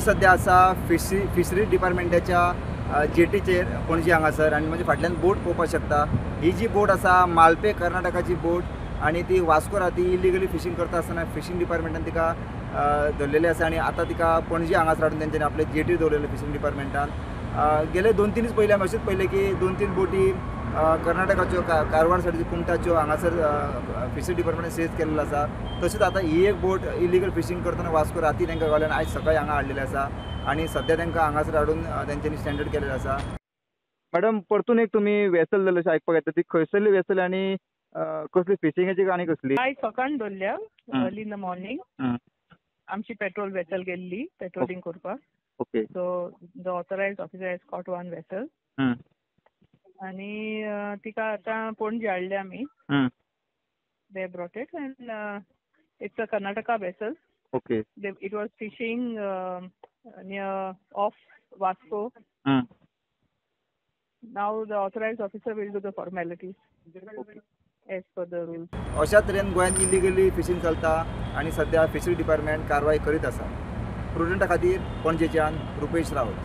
सध्या आसा फिशरी डिपार्टमेंटाच्या जेटीचेर पणजी हांगासर आनी म्हजे फाटल्यान बोट पळोवपाक शकता. ही जी बोट आसा मालपे कर्नाटकाची बोट आनी ती वास्को राती इलिगली फिशींग करता आसतना फिशींग डिपार्टमेंटान तिका धरलेली आसा आनी आतां तिका पणजी हांगासर हाडून तेंच्यांनी आपले जेटीर दवरलेले फिशींग डिपार्टमेंटान. गेले 2-3 दीस पयलीं आमी अशेंच पळयलें की 2-3 बोटी कर्नाटकाच्यो कारवार सायडीच्यो कुमटाच्यो हांगासर फिशरी डिपार्टमेंटान सीज केल्लो आसा. तशेंच आतां ही एक बोट इलिगल फिशींग करतना वास्को राती तांकां गावल्यान आयज सकाळी हांगा हाडलेली आसा आनी सद्या तांकां हांगासर हाडून तेंच्यांनी स्टँडर्ड केलेलें आसा. मॅडम, परतून एक तुमी वेसल जालें अशें आयकपाक येता, ती खंयसरली वेसल आनी कसली फिशिंगाची आनी कसली? आयज सकाळीं धरल्या, अर्ली इन the morning. आमची पेट्रोल वेसल गेल्ली पेट्रोलिंग करपाक. Okay. So the authorised officer has caught one vessel आनी तिका आतां पणजे हाडल्या आमी. They brought it and it's a Karnataka vessel. Okay. It was fishing near off Vasco. Now the authorised officer will do the formalities as per the rules. अशा तरेन गोंयांत illegally fishing चलता आनी सद्या फिशरी डिपार्टमेंट कारवाय करीत आसा. प्रुडंटा खातीर पणजेच्यान रुपेश रावत.